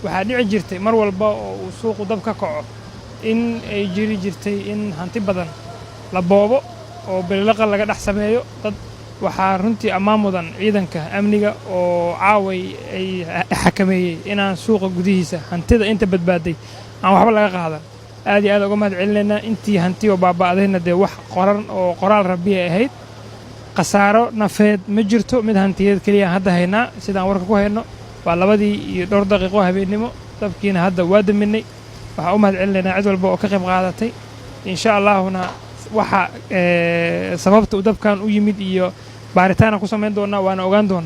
Waxaa dhici jirtay mar walba oo uu suuqu dab ka kaco in ay jiri jirtay in hanti badan la boobo oo bililaqa laga dhex sameeyo dad. Waxaa runtii ammaan mudan ciidanka amniga oo caaway ay xakameeyey inaan suuqa gudihiisa hantida inta badbaaday aan waxba laga qaadan. Aad iyo aad uga mahad celinaynaa. Intii hanti oo baaba'dayna dee wax qoran oo qoraal rabbiya ahayd. Khasaaro nafeed ma jirto, mid hantiyeed keliya hadda haynaa. Sidaan warka ku hayno waa 2 iyo dhowr daqiiqo habeennimo, dabkiina hadda waa daminay. Waxaan u mahad celinaynaa cid walba oo ka qayb qaadatay. Insha Allahuna waxa sababta uu dabkan u yimid iyo baaritaanaan ku samayn doonaa, waana ogaan doonaa.